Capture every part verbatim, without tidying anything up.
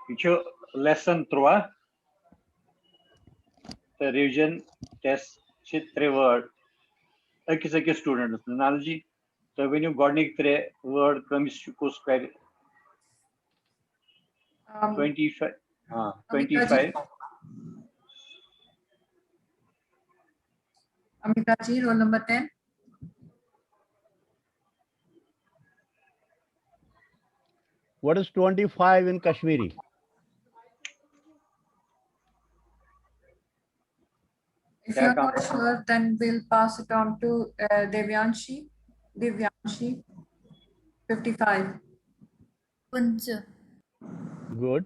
یہِ چھُ lesson ترٛواہ تہٕ revision test چھِ ترٛےٚ word أکِس أکِس studentس۔ نانجی، تُہۍ ؤنِو گۄڈٕنِکۍ ترٛےٚ word کٔمِس چھُ، کُس کرِ؟ Um, Twenty five. ہاں، Amita twenty ji. five. Amita ji, roll number ten. What is twenty-five in Kashmiri? If क्या you're काम not sure, then we'll pass it on to uh, Devyanshi. Devyanshi, fifty-five. Punch. Good.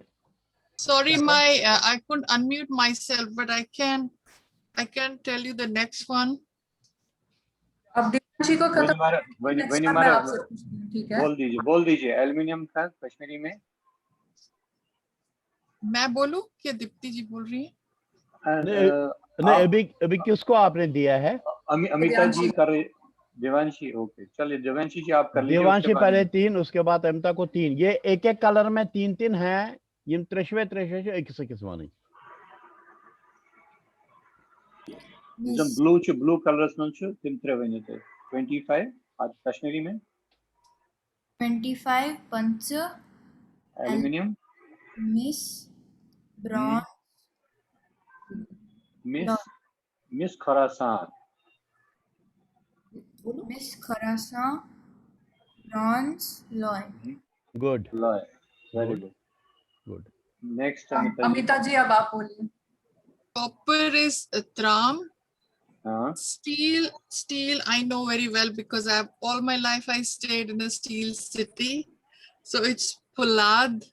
Sorry, my uh, I couldn't unmute myself, but I can I can tell you the next one. अब देवांशी को खत्म वनिमारा, वनि- next बार मैं वनिमारा, आपसे पूछती हूँ, ठीक है? बोल दीजिए, बोल दीजिए, एल्यूमिनियम का कश्मीरी में। मैं बोलूं कि दीप्ति जी बोल रही है? And, नहीं, uh, नहीं, आप- अभी अभी किसको आपने दिया है? अमि, अमिता जी देवांशी। कर रही, देवांशी, ओके, चलिए देवांशी जी, आप कर लीजिए। देवांशी उसके बाद पहले तीन, उसके बाद अमिता को तीन। ये एक एक कलर में तीन तीन हैं। یِم ترٛیٚشوَے ترٛیٚشوَے چھِ أکِس أکِس وَنٕنۍ۔ یُس زَن blue چھُ، blue colorس منٛز چھُ، تِم ترٛےٚ ؤنِو تُہۍ۔ Twenty five، اَتھ کشمیٖری میں؟ Twenty five, पंच, Aluminium, miss, bronze, miss, miss खरासान। मिस खरासान, ब्रॉन्ज, लॉय। Good. लॉय, very good। Good. Next, अम- अमिता जी। अमिता जी, अब आप बोलिए। Copper is uh, tram. हाँ, Steel, steel I know very well because I've all my life I stayed in a steel city. So it's Pulad,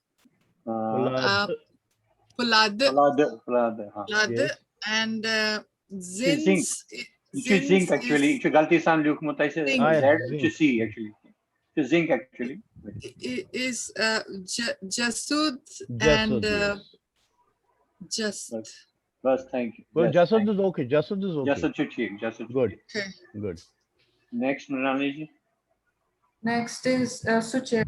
हाँ। uh, Pulad, Phulad, Phulad, हाँ। Pulad, Yes. and uh, Zinc. Zins. یہِ چھُ zinc actually، یہِ چھُ غلطی سان لیوٗکھمُت اَسہِ Zinc. آ، Z، یہِ چھُ zinc. C actually، یہِ چھُ zinc actually۔ I- is uh, J- Jasud Jasud, and uh, yes. Just. Bus, thank you۔ Well, Yes, Jasud thank you۔ is okay. Jasud is okay. جسد چھُ ٹھیٖک، جسد چھُ Good. ٹھیٖک۔ Good. Next، مِرنالی G. Next is uh, Suchir.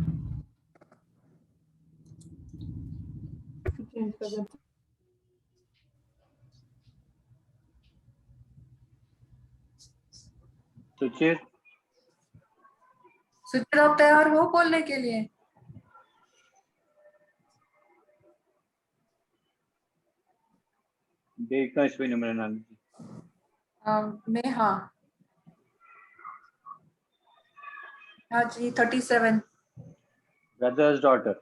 سُچیر۔ सुचेर, आप तैयार हो बोलने के लिए? بیٚیہِ کٲنٛسہِ ؤنِو مِرنالی جی۔ Um, नेहा। हाँ जी, thirty seven। Brother's daughter।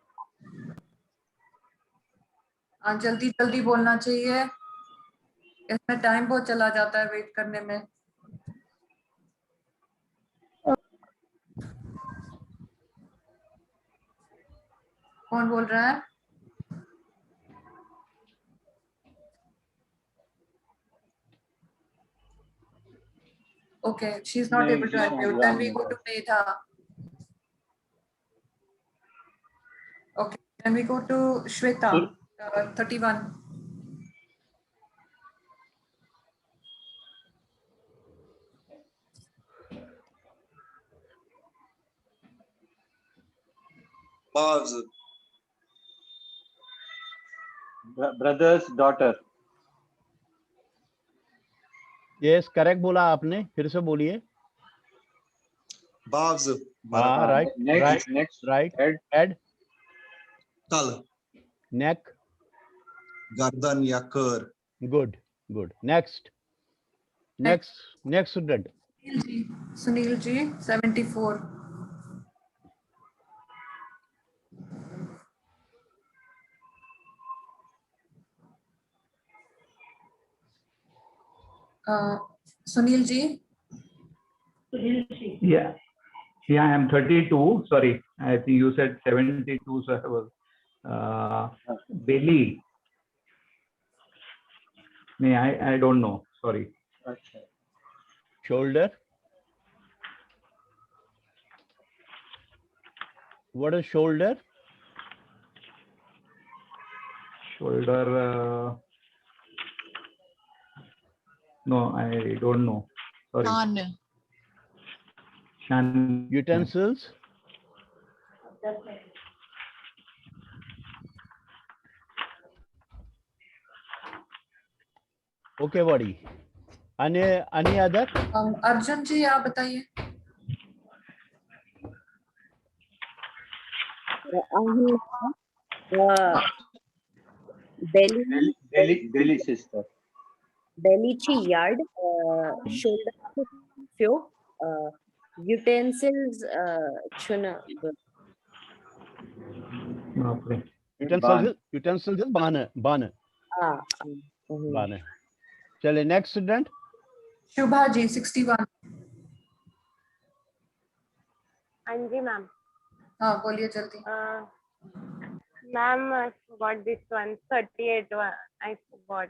हाँ, जल्दी जल्दी बोलना चाहिए, इसमें टाइम बहुत चला जाता है वेट करने में। कौन बोल रहा है? Okay, she's not नहीं, able to she's not unmute. Then we allowing go her. To Medha. Okay, then we go to Shweta, Sir. Uh, thirty-one. Pause. Brother's daughter। Yes, correct बोला आपने, फिर से बोलिए। Bawz. हाँ, right, Next, right, next, right. Head। Head, Kal. neck. Gardan ya kör. Good, good. Next. Next, next student. Sunil ji, Sunil ji, seventy-four. Uh, Sunil ji. Yeah, yeah, I am thirty-two. Sorry, I think you said seventy-two, so I was, uh, belly. No, I, I don't know. Sorry. अच्छा। Shoulder. What is shoulder? Shoulder. Uh, no, I don't know. Sorry. Shan. Shan. Utensils. Okay, buddy. Any any other? Um, Arjun जी, आप बताइए। Ahin, uh, belly, Belly, belly, belly, sister. belly chi yard, uh, shoulder fio, uh, utensils, uh, chuna. Utensils, utensils is bana, bana, Ah, ah, mhm. bana. चलिए, next student. शुभा जी, sixty one. हाँ जी ma'am. हाँ, बोलिए जल्दी। Ma'am, I forgot this one. Thirty eight one. I forgot.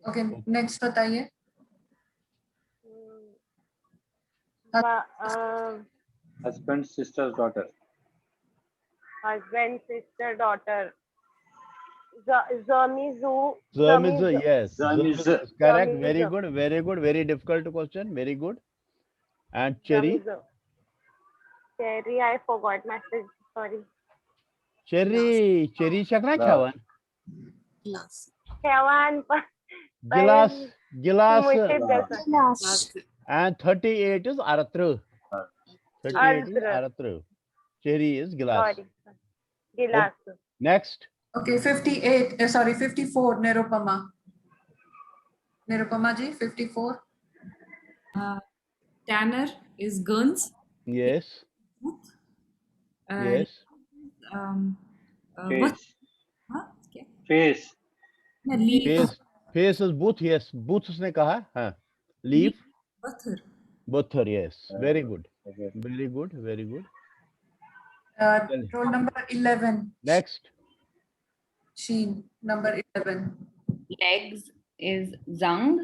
Okay, next बताइए। Husband, sister, daughter. Husband, sister, daughter. Zamizu. Zamizu, yes. Zamizu. Correct. Very good. Very good. Very difficult question. Very good. And cherry. Cherry, I forgot message. Sorry. Cherry, cherry چھکھ نا کھٮ۪وان؟ کھٮ۪وان پہ- glass, glass. مُشِتھ گژھان۔ And thirty eight is اَرترٕہ. Thirty eight is اَرترٕہ. اَرترٕہ. Cherry is glass. Sorry. Glass. Next. Okay, fifty eight, sorry, fifty four, Nirupama. Nirupama ji, fifty four. Tanner is guns. Yes. Uh, Yes. Um, uh, what? Face. Huh? Okay. Face. No, leaf. Face. Face is booth. Yes. Booth उसने कहा. हाँ. Leaf. Butter. Butter. Yes. Very good. Okay. Very good. Very good. Uh, चलिए. Roll number eleven. Next. Sheen, number eleven. Legs is zang.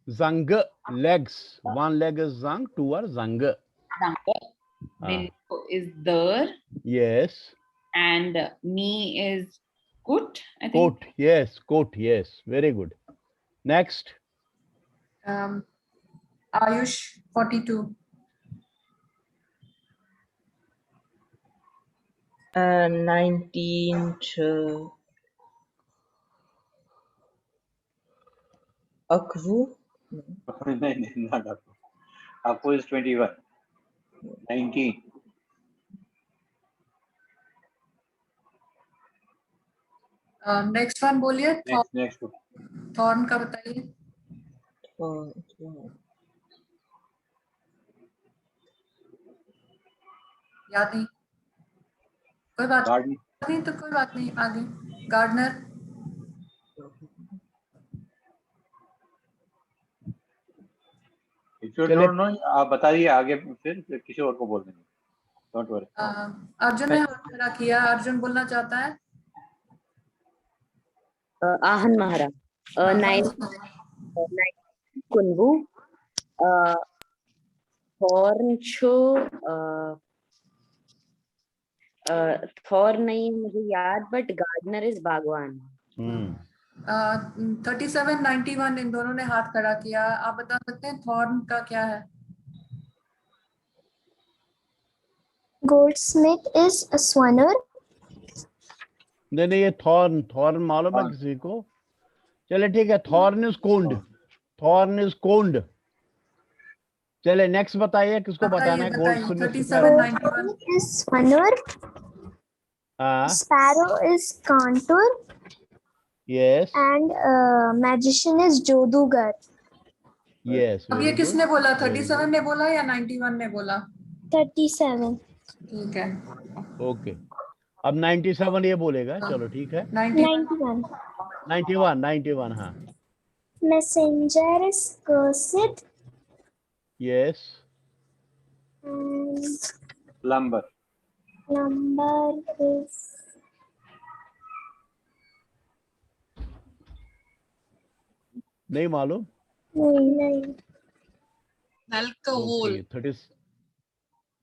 Zang. Legs. One leg is zang. Two are zang. Zang. Ah. Window is der. Yes. And me is kut. I think. Coat. Yes. Coat. Yes. Very good. Next. Um, Ayush, forty-two. Uh, nineteen to Akvu. नहीं, नहीं, not Akvu. Akvu is twenty one. Nineteen. Uh, next one बोलिए। Next, next. Thorn का बताइए। Thorn, thorn. याद नहीं, कोई बात Garden. नहीं, तो कोई बात नहीं। आगे गार्डनर। If you चलिए. Don't know, आप बताइए आगे, फिर किसी और को बोल देंगे. Don't worry. अर्जुन ने हाथ खड़ा किया, अर्जुन बोलना चाहता है। Uh, Ahan Mahara. Uh, nine, uh, nine Kunbu. Uh, Thorn Chu. Uh, uh, Thorn नहीं मुझे याद, but gardener is Bhagwan. Hmm. Thirty seven ninety one in दोनों ने हाथ खड़ा किया। आप बता सकते हैं थॉर्न का क्या है? Goldsmith is Swanur. नहीं नहीं, ये थॉर्न, थॉर्न मालूम है किसी को? चले ठीक है, थॉर्न इज कोंड. थॉर्न इज कोंड. चले नेक्स्ट बताइए, किसको बताना है? बताइए, Goldsmith थर्टी किसको? Seven ninety one. Is Swanur. हाँ. Sparrow is Kantur. Yes. And uh, magician is Jodugar. Yes. अब ये किसने बोला? थर्टी सेवन ने बोला या नाइन्टी वन ने बोला? Thirty seven. ठीक है। ओके. अब नाइन्टी सेवन ये बोलेगा. चलो ठीक है. Ninety one. Ninety one. Ninety one, ninety one. हाँ. Messenger is Kusid. Yes. And Lumber. Lumber is नहीं मालूम. नहीं, नहीं. Okay, thirty.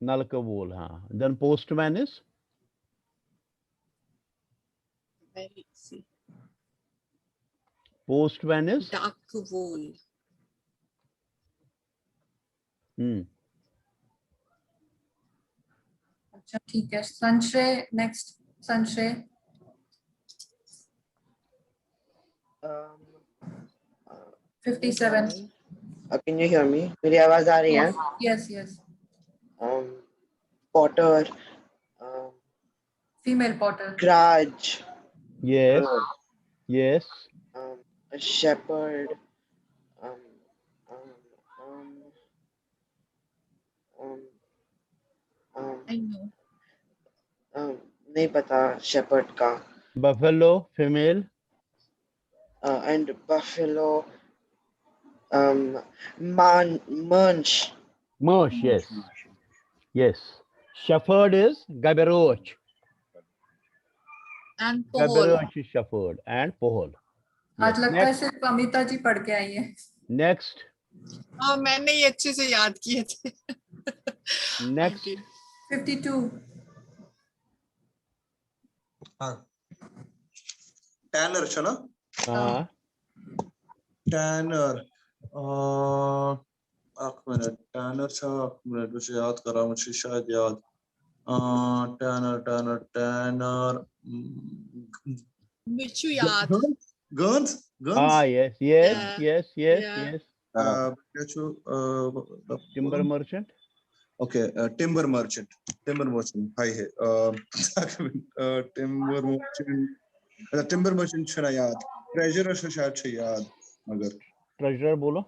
नलका वोल, हाँ. Then postman is? Postman is? Dak wol. Hmm. अच्छा, ठीक है। संशय, नेक्स्ट संशय। Um, fifty-seven. Uh, can you hear me? मेरी आवाज आ रही है? Yes, yes. Um, potter, um, Female potter. Grudge, Yes. Yes. Um, a shepherd, um, um, um, um, um, I know. um, नहीं पता shepherd का. Buffalo, female. Uh, and buffalo, um, man, munch. Mush, yes. Yes. Shepherd is gaberoch. And Pohol. Gaberoch is shepherd and Pohol. आज Yes. लगता है Next. सिर्फ अमिता जी पढ़ के आई है. Next. हाँ, मैंने ये अच्छे से याद किए थे. Next. Fifty-two. Tanner چھُ نا؟ Uh, Tanner. Uh, اکھ minute. Tanner چھا؟ اکھ minute. بہٕ چھُس یاد کران، مےٚ چھُ شاید یاد. Uh, Tanner, Tanner, Tanner. مےٚ چھُ یاد. گٔنٛز؟ گٔنٛز؟ گٔنٛز؟ Ah, yes, yes, Yeah. yes, yes, Yeah. yes. Uh, کیٛاہ چھُ, uh, Timber merchant. Okay, uh, timber merchant. Timber merchant. Hi, hey. Uh, uh, timber merchant. اچھا، timber merchant چھُنہ یاد. Treasurer چھُ شاید چھُ یاد، مگر. Treasurer بولو.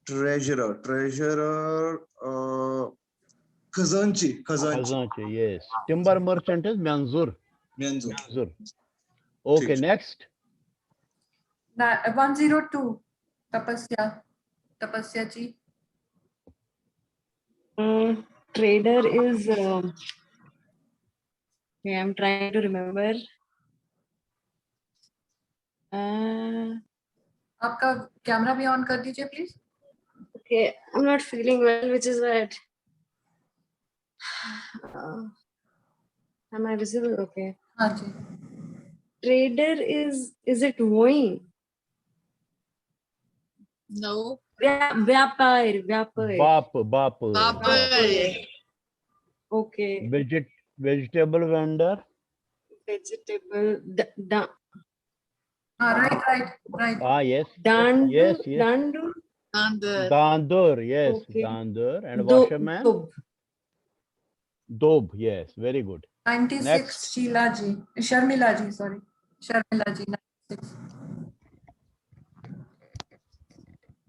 Treasurer, treasurer, uh, خزانچی، خزانچی. Khazanchi, yes. Timber merchant is Myanzur. Myanzur. Myanzur. Okay, ٹھیٖک چھُ. Next. One zero two. Tapasya. Tapasya ji. Uh, trader is. Uh, okay, I'm trying to remember. Uh, आपका camera भी on कर दीजिए please. Okay, I'm not feeling well, which is what. Uh, am I visible? Okay. हाँ जी. Trader is, is it वही? No. व्या-, व्यापार, व्यापार. Bap, bap. बाप. Okay. Veget, vegetable vendor. Vegetable. Da, da, हाँ, right, right, right. Ah, yes. dandu, Yes, yes. Dandu. And uh, Dandur, yes. Okay. Dandur. And Do, washerman? Dob. Dob, yes. Very good. Ninety-six, Next. Sheila ji. Sharmila ji, sorry. Sharmila ji, ninety-six.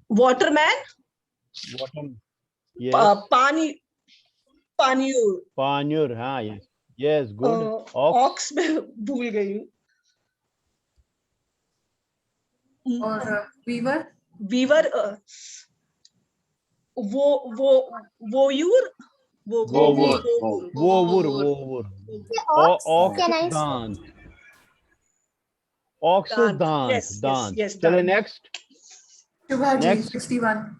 Waterman, Water, uh, yes. Pani, Panyur. Panyur, हाँ, yes. Yes, good. Uh, Ox. Ox में भूल गई हूँ. और uh, weaver? Weaver, uh, वो, वो, वोयूर, वो, Vovur. वो, Vovur, vovur. O- Ox Can is I- dant. Ox is Dant. Dant. Yes, yes, Dant. yes, चले dant. Next. Shubha ji, Next. sixty-one.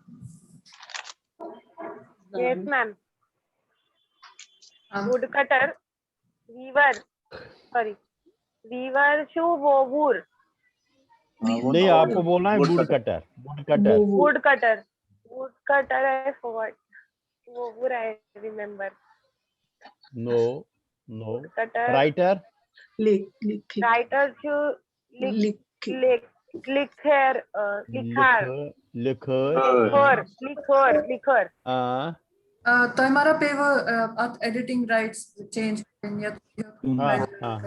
Yes, ma'am. Um, Woodcutter, weaver, sorry, weaver چھُ وووُر. नहीं, आपको बोलना है wood cutter. Wood cutter. वो, वो. Woodcutter. Woodcutter, I forgot. وووُر, I remember. No, no. Woodcutter. Writer. लिख, लिख, Writer چھُ لِکھ-، लिख. لِکھ-، لِکھٲر، uh, لِکھار. लिख, लिख. لِکھٲر، لِکھٲر، لِکھٲر. हाँ. Uh, تۄہہِ ما پیٚوٕ, uh, اتھ editing rights change کَرٕنۍ یا हाँ, हाँ.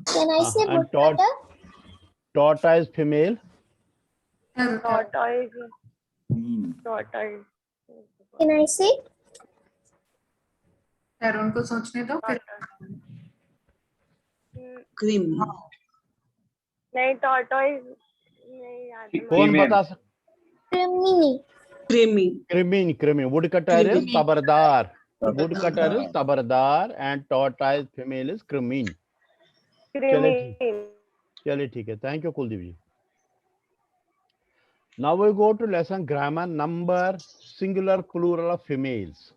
Can I हाँ, say and woodcutter? Tort-, tortoise female. Her, Tortoise. Tortoise. Can I say? her, उनको सोचने दो फिर. Cream. नहीं, tortoise नहीं याद है कौन मुझे। बता सकता? Crimini. Creamy. Crimini, crimini. Woodcutter is Crimini. tabardar. Woodcutter is tabardar and tortoise female is crimini. चलिए, Crimini. चलिए, ठीक है. Thank you, Kuldeep ji. Now we go to lesson grammar number singular plural of females.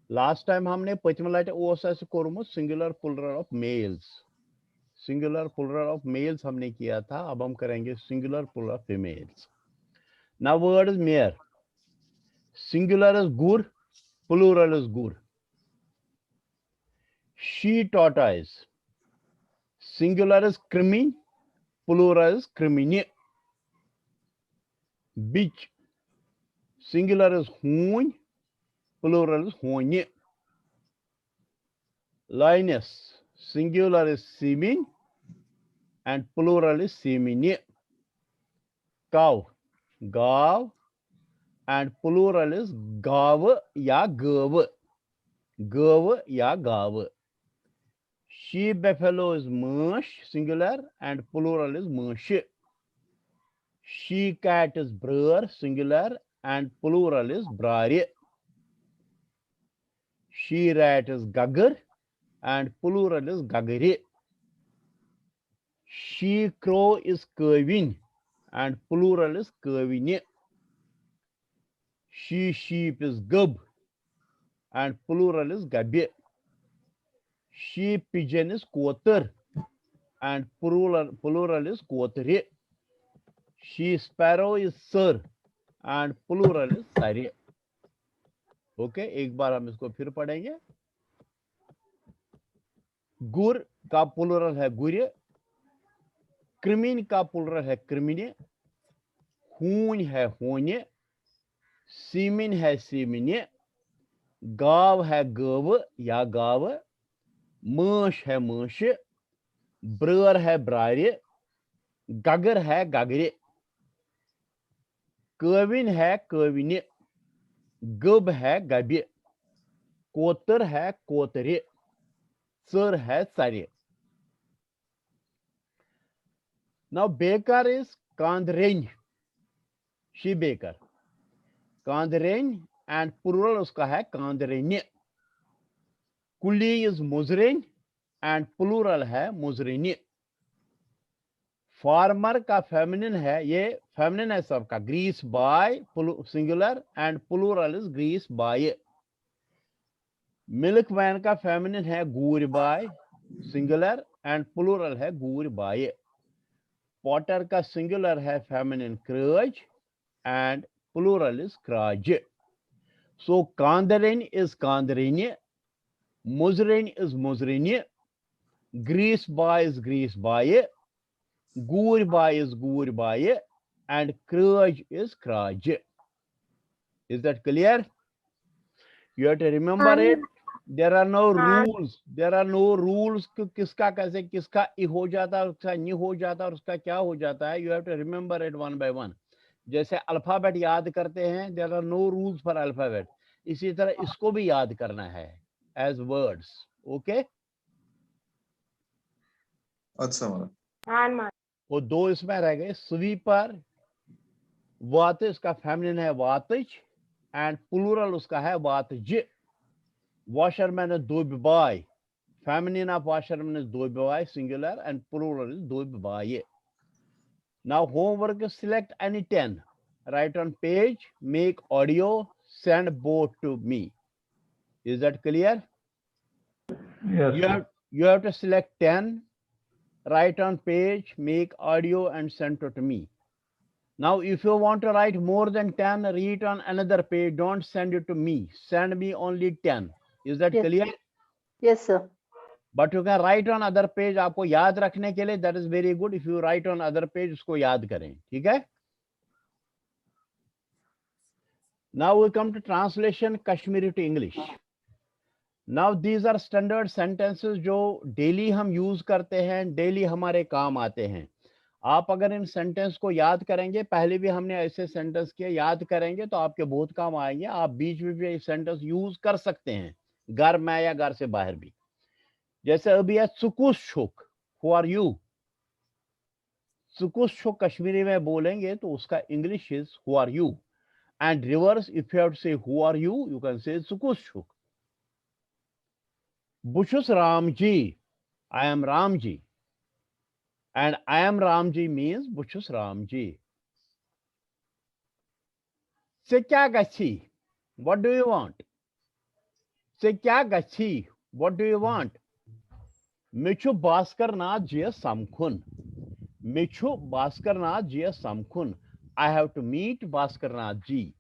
Last time हमने پٔتمہِ لٹہِ اوس اَسہِ کوٚرمُت singular plural of males. Singular plural of males हमने किया था, अब हम करेंगे singular plural of females. Now word is mare. Singular is gur, plural is gur. She tortoise. Singular is crimini, plural is crimini. Bitch, singular is ہوٗنۍ, plural is ہوٗنہِ. Lioness, singular is سیٖمِنۍ and plural is سیٖمِنہِ. Cow, گاو and plural is گاوٕ یا گٲوٕ. گٲوٕ یا گاوٕ. She buffalo is مٲنٛچھ, singular and plural is مٲنٛچھِ. She cat is برٛٲر, singular and plural is برٛارِ. She rat is گگر and plural is گگرِ. She crow is کٲوِنۍ and plural is کٲوِنہِ. She sheep is گٔب and plural is گبہِ. She pigeon is کوتر and plural, plural is کوترِ. She sparrow is سٔر and plural is سرِ. Okay, एक बार हम इसको फिर पढ़ेंगे. گر کا plural ہے گُرِ, کرٛمِنۍ کا plural ہے کرٛمِنہِ, ہوٗنۍ ہے ہوٗنہِ, سیٖمِنۍ ہے سیٖمِنہِ, گاو ہے گٲوٕ یا گاوٕ, مٲنٛچھ ہے مٲنٛچھِ, برٛٲر ہے برٛارِ, گگر ہے گگرِ, کٲوِنۍ ہے کٲوِنہِ, گٔب ہے گبہِ, کوتر ہے کوترِ, ژٔر ہے ژرِ. Now baker is کانٛدرٮ۪نۍ. She baker. کانٛدرٮ۪نۍ and plural اس کا ہے کانٛدرٮ۪نہِ. کُلی is مُزرٮ۪نۍ and plural Hai مُزرِنہِ. Farmer کا feminine ہے, یہ feminine ہے سب کا, grease boy, singular and plural is grease boy. Milkman کا feminine Hai گوٗرۍ boy, singular and plural Hai گوٗرۍ boy. Potter کا singular Hai feminine کرٛٲج and plural is کرٛاجہِ. So کانٛدرٮ۪نۍ is کانٛدرٮ۪نہِ, مُزرٮ۪نۍ is مُزرِنہِ, grease boy is grease boy, گوٗرۍ boy is گوٗرۍ boy, and کرٛٲج is کرٛاجہِ. Is that clear? You have to remember it. There are no rules. There are no rules کہ کس کا کیسے, کس کا ای ہو جاتا ہے, اس کا نی ہو جاتا ہے, اور اس کا کیا ہو جاتا ہے. You have to remember it one by one. جیسے الفابیٹ یاد کرتے ہیں, there are no rules for alphabet. اسی طرح اس کو بھی یاد کرنا ہے as words. Okay? اچھا مطلب ہاں ماں وہ دو اس میں رہ گئے, sweeper, واتہٕ, اس کا feminine ہے واتٕچ and plural اس کا ہے واتجہِ. Washerman is دوبہِ boy. Feminine of washerman is دوبہِ boy, singular, and plural is دوبہِ boy. Now homework is select any ten. Write on page, make audio, send both to me. Is that clear? Yes. You have, you have to select ten, write on page, make audio and send it to me. Now, if you want to write more than ten, read on another page. Don't send it to me. Send me only ten. Is that Yes. clear? Yes, sir. But you can write on other page. आपको याद रखने के लिए, that is very good. If you write on other page, उसको याद करें, ठीक है? Now we come to translation Kashmiri to English. Now these are standard sentences जो डेली हम यूज करते हैं, डेली हमारे काम आते हैं. आप अगर इन सेंटेंस को याद करेंगे, पहले भी हमने ऐसे सेंटेंस किए, याद करेंगे तो आपके बहुत काम आएंगे. आप बीच में भी ये सेंटेंस यूज कर सकते हैं, घर में या घर से बाहर भी. जैसे अभी है, ژٕ کُس چھُکھ, who are you? ژٕ کُس چھُکھ Kashmiri में बोलेंगे तो उसका English is who are you? And reverse, if you have to say who are you, you can say ژٕ کُس چھُکھ. بہٕ چھُس رام جی. I am Ramji. And I am Ramji means بہٕ چھُس رام جی. ژےٚ کیٛاہ گژھی? What do you want? ژےٚ کیٛاہ گژھی? What do you want? مےٚ چھُ بھاسکر ناتھ جی یس سمکھُن. مےٚ چھُ بھاسکر ناتھ جی یس سمکھُن. I have to meet Bhaskar Nath ji.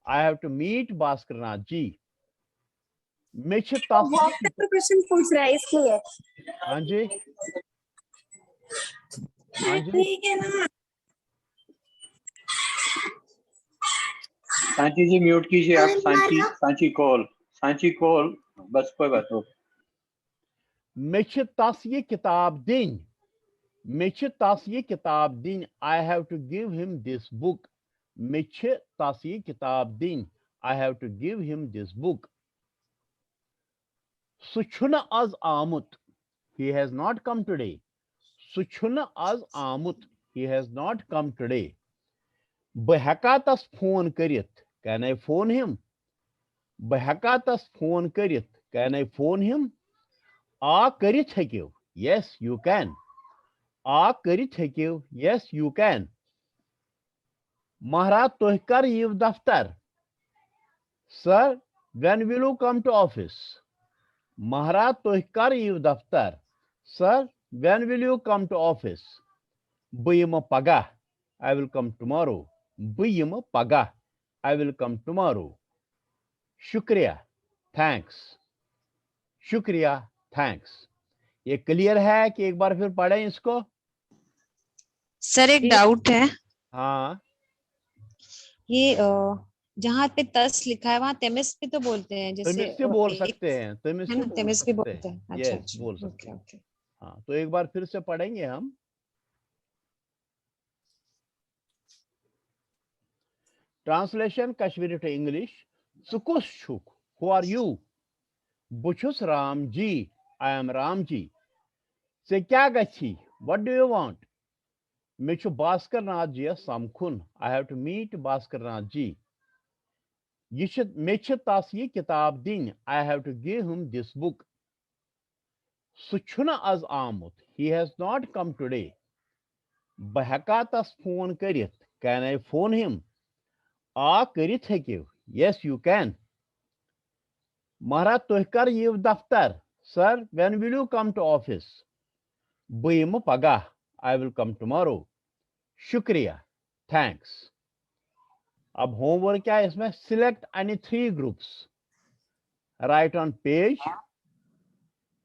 I have to meet Bhaskar Nath ji. مےٚ چھِ تس واٹر کویشچن پوچھ رہا ہے اس لیے. ہاں جی. ہاں جی. ٹھیک ہے نا. सांची जी म्यूट कीजिए आप। Sanchi, Sanchi call, Sanchi call. बस कोई बात हो। مےٚ چھِ تس یہِ کِتاب دِنۍ۔ مےٚ چھِ تس یہِ کِتاب دِنۍ۔ I have to give him this book. مےٚ چھِ تس یہِ کِتاب دِنۍ۔ I have to give him this book. سُہ چھُنہٕ از آمُت۔ He has not come today. سُہ چھُنہٕ از آمُت۔ He has not come today. بہٕ ہٮ۪کا تس فون کٔرِتھ؟ Can I phone him? بہٕ ہٮ۪کا تس فون کٔرِتھ؟ Can I phone him? آ، کٔرِتھ ہیٚکِو۔ Yes, you can. آ، کٔرِتھ ہیٚکِو۔ Yes, you can. مہراز، تُہۍ کر یِیِو دفتر؟ Sir, when will you come to office? مہراز، تُہۍ کر یِیِو دفتر؟ Sir, when will you come to office? بہٕ یِمہٕ پگاہ۔ I will come tomorrow. بہٕ یِمہٕ پگاہ۔ I will come tomorrow. شُکریہ۔ Thanks. شُکریہ۔ Thanks. یہ کلیئر ہے کہ ایک بار پھر پڑھیں اس کو؟ سر، ایک ڈاؤٹ ہے۔ ہاں۔ یہ جہاں پہ تس لکھا ہے، وہاں تمس بھی تو بولتے ہیں؟ جیسے تمس بھی بول سکتے ہیں۔ تمس بھی بولتے ہیں۔ اچھا، بول سکتے ہیں۔ ہاں، تو ایک بار پھر سے پڑھیں گے ہم۔ Translation Kashmiri to English. ژٕ کُس چھُکھ؟ Who are you? بہٕ چھُس رام جی۔ I am Ramji. ژےٚ کیٛاہ گژھی؟ What do you want? مےٚ چھُ بھاسکر ناتھ جی یس سمکھُن۔ I have to meet Bhaskar Nath ji. یہِ چھِ، مےٚ چھِ تس یہِ کِتاب دِنۍ۔ I have to give him this book. سُہ چھُنہٕ از آمُت۔ He has not come today. بہٕ ہٮ۪کا تس فون کٔرِتھ؟ Can I phone him? آ، کٔرِتھ ہیٚکِو۔ Yes, you can. مہراز، تُہۍ کر یِیِو دفتر؟ Sir, when will you come to office? بہٕ یِمہٕ پگاہ۔ I will come tomorrow. شُکریہ۔ Thanks. اب ہوم ورک کیا ہے اس میں؟ Select any three groups, write on page,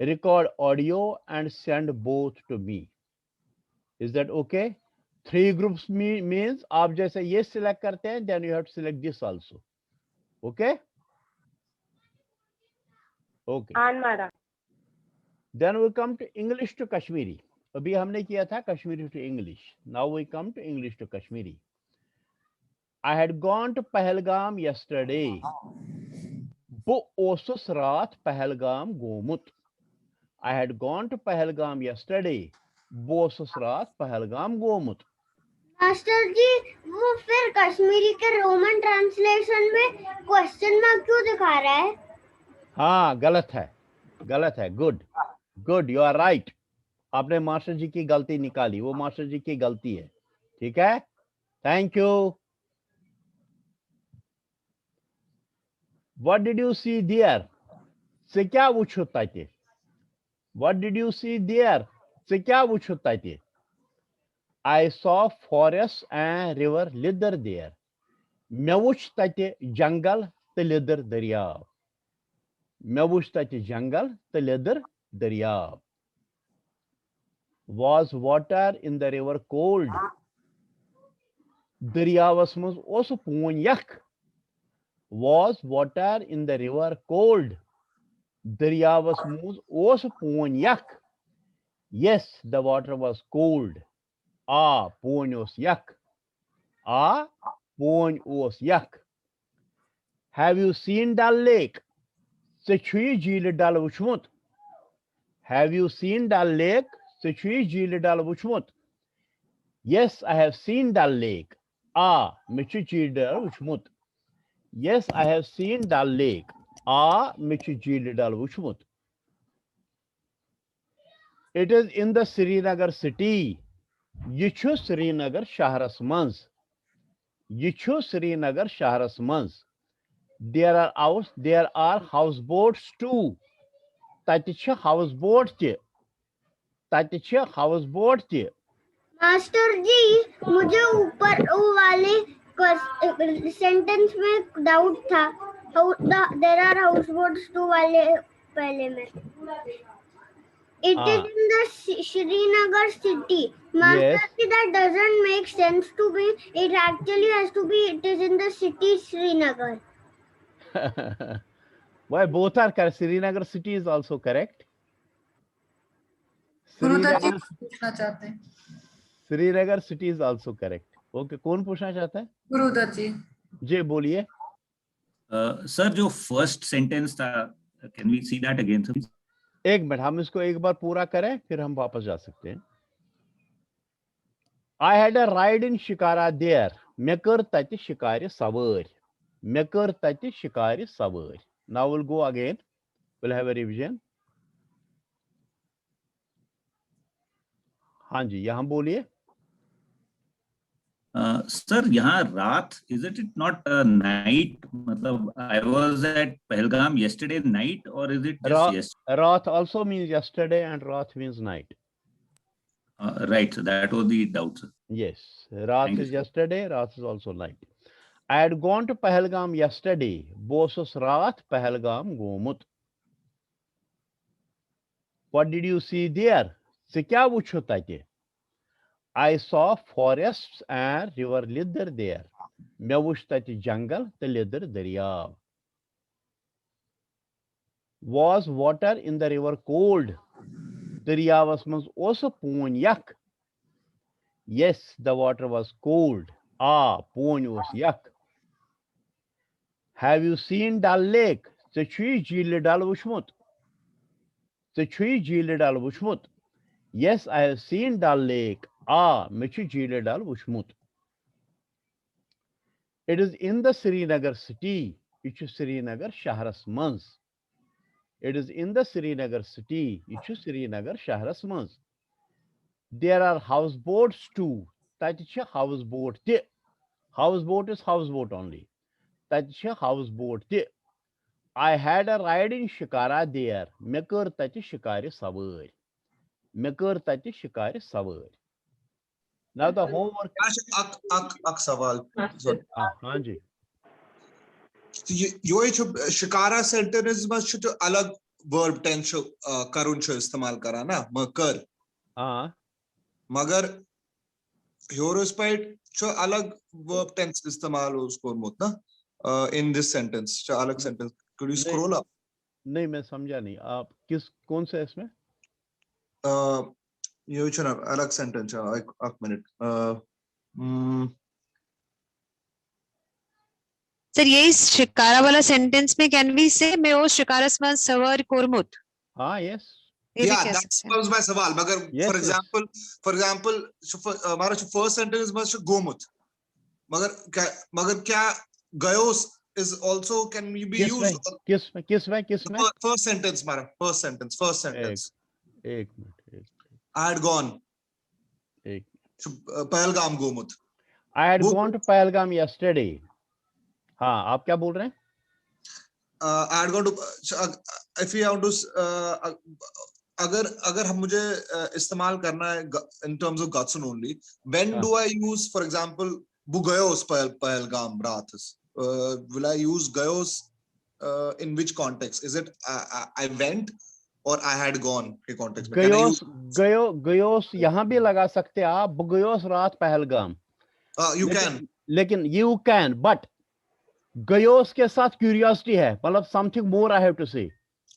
record audio and send both to me. Is that okay? Three groups means آپ جیسے یہ سلیکٹ کرتے ہیں, then you have to select this also. Okay? Okay. ہاں مہراز. Then we come to English to Kashmiri. ابھی ہم نے کیا تھا Kashmiri to English. Now we come to English to Kashmiri. I had gone to Pahalgam yesterday. بہٕ اوسُس راتھ پہلگام گوٚمُت. I had gone to Pahalgam yesterday. بہٕ اوسُس راتھ پہلگام گوٚمُت. मास्टर जी, वो फिर कश्मीरी के रोमन ट्रांसलेशन में क्वेश्चन मार्क क्यों दिखा रहा है? हाँ, गलत है, गलत है. Good, good, you are right. आपने मास्टर जी की गलती निकाली, वो मास्टर जी की गलती है. ठीक है, thank you. What did you see there? ژےٚ کیٛاہ وُچھُتھ تَتہِ؟ What did you see there? ژےٚ کیٛاہ وُچھُتھ تَتہِ؟ I saw forest and river leader there. مےٚ وُچھ تَتہِ جنگل تہٕ لیٚدٕر دٔریاو. مےٚ وُچھ تَتہِ جنگل تہٕ لیٚدٕر دٔریاو. Was water in the river cold? دٔریاوس منٛز اوس پوٗنۍ یخ. Was water in the river cold? دٔریاوس منٛز اوس پوٗنۍ یخ. Yes, the water was cold. آ، پوٗنۍ اوس یخ. آ، پوٗنۍ اوس یخ. Have you seen Dal Lake? ژےٚ چھُے جیٖلہِ ڈل وُچھمُت؟ Have you seen Dal Lake? ژےٚ چھُے جیٖلہِ ڈل وُچھمُت؟ Yes, I have seen Dal Lake. آ، مےٚ چھُ جیٖلہِ ڈل وُچھمُت. Yes, I have seen Dal Lake. آ، مےٚ چھُ جیٖلہِ ڈل وُچھمُت. It is in the Srinagar city. یہِ چھُ سرینگر شہرس منٛز. یہِ چھُ سرینگر شہرس منٛز. There are house, there are house boats too. تَتہِ چھِ ہاوُس بوٹ تہِ. تَتہِ چھِ ہاوُس بوٹ تہِ. मास्टर जी, मुझे ऊपर वो वाले सेंटेंस में डाउट था. There are house boats too वाले पहले में. It is Ah. in the Shi- Srinagar city. Master Yes. Ji, that doesn't make sense to me. It actually has to be, it is in the city Srinagar. Why, both are correct. Srinagar city is also correct. Gurudatt ji Srinagar, पूछना चाहते हैं। Srinagar city is also correct. Okay, कौन पूछना चाहता है? गुरुदत्त जी। जी, बोलिए। Sir, जो first sentence था, can we see that again, sir? एक मिनट, हम इसको एक बार पूरा करें, फिर हम वापस जा सकते हैं। I had a ride in Shikara there. مےٚ کٔر تَتہِ شِکارِ سوٲرۍ۔ مےٚ کٔر تَتہِ شِکارِ سوٲرۍ۔ Now we'll go again. We'll have a revision. हाँ जी, यहाँ बोलिए। सर, यहाँ रात, is it not night? मतलब, I was at Pahalgam yesterday night, or is it Ra- just yes? Rath also means yesterday and rath means night. Uh, right, so that was the doubt, sir. Yes, Rath Thank you, is sir. Yesterday, Rath is also night. I had gone to Pahalgam yesterday. بہٕ اوسُس راتھ پہلگام گوٚمُت۔ What did you see there? ژےٚ کیٛاہ وُچھُتھ تَتہِ؟ I saw forests and river leader there. مےٚ وُچھ تَتہِ جنگل تہٕ لیٚدٕر دٔریاو۔ Was water in the river cold? دٔریاوس منٛز اوسہٕ پوٗنۍ یخ؟ Yes, the water was cold. آ، پوٗنۍ اوس یخ۔ Have you seen Dal Lake? ژےٚ چھُے جھیٖلہِ ڈل وُچھمُت؟ ژےٚ چھُے جھیٖلہِ ڈل وُچھمُت؟ Yes, I have seen Dal Lake. آ، مےٚ چھُ جھیٖلہِ ڈل وُچھمُت۔ It is in the Srinagar city. یہِ چھُ سرینگر شہرس منٛز۔ It is in the Srinagar city. یہِ چھُ سرینگر شہرس منٛز۔ There are house boats too. تَتہِ چھِ ہاوُس بوٹ تہِ۔ House boat is house boat only. تَتہِ چھِ ہاوُس بوٹ تہِ۔ I had a ride in Shikara there. مےٚ کٔر تَتہِ شِکارِ سوٲرۍ۔ مےٚ کٔر تَتہِ شِکارِ سوٲرۍ۔ Now the homework. اچھا، اکھ اکھ اکھ سوال۔ Sorry. آ، ہاں جی۔ تہٕ یہِ یِہوٚے چھُ شِکارا سینٹینس منٛز چھُ تہٕ الگ ورب ٹینس چھُ آ، کرُن چھُ استعمال کران نا، مہ کر۔ آ۔ مگر ہیورس پٮ۪ٹھ چھُ الگ ورب ٹینس استعمال اوس کوٚرمُت نا، in this sentence چھُ الگ سینٹینس۔ Could you نہیں۔ Scroll up? نہیں، میں سمجھا نہیں، آپ کس، کون سے اس میں؟ آ، یہِ چھُنہ الگ سینٹینس چھُ، اکھ اکھ منٹ۔ آ، م، سر، یہی شکارا والا سینٹینس میں can we say مےٚ اوس شکارس منٛز سوٲرۍ کوٚرمُت؟ ہاں، یس۔ یہ بھی Yeah, کہہ that سکتے ہیں۔ was my سوال۔ مگر Yes, for yes. Example, for example, ہمارا چھُ فرسٹ سینٹینس منٛز چھُ گوٚمُت، مگر کیا، مگر کیا gives is also can be کس used میں؟ کس میں؟ کس میں؟ کس میں؟ فرسٹ سینٹینس ہمارا، فرسٹ سینٹینس، فرسٹ سینٹینس۔ ایک منٹ، ایک۔ I had gone۔ ایک۔ چھُ، آ، پہلگام گوٚمُت۔ I had وہ- gone to Pahalgam yesterday. ہاں، آپ کیا بول رہے ہیں؟ Uh, I had gone to, uh, if you want to, uh, اگر اگر ہم مجھے uh, استعمال کرنا ہے in terms of گژھُن only, when ہاں۔ Do I use, for example, بہٕ گیوس پہل پہلگام راتس؟ Uh, will I use gives uh, in which context? Is it I, I, I went or I had gone K context میں؟ Can I gives use- گیو gives یہاں بھی لگا سکتے ہیں آپ، بہٕ گیوس راتھ پہلگام۔ Uh, you لیکن- can. لیکن you can, but گیوس کے ساتھ کیوریوسٹی ہے، مطلب something more I have to say.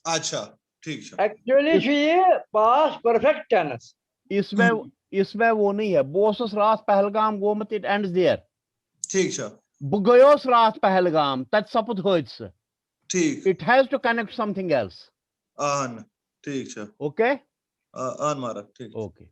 اچھا، ٹھیک چھُ۔ ایکچولی چھُ یہِ پاسٹ پرفیکٹ ٹینس۔ اس میں اس میں وہ نہیں ہے، بہٕ اوسُس راتھ پہلگام گوٚمُت، it ends there. ٹھیک چھُ۔ بہٕ گیوس راتھ پہلگام، تتہِ سپُد حٲدثہٕ۔ ٹھیک۔ It has to connect something else. اہن، ٹھیک چھُ۔ Okay? آ، اہن مارا، ٹھیک۔ Okay.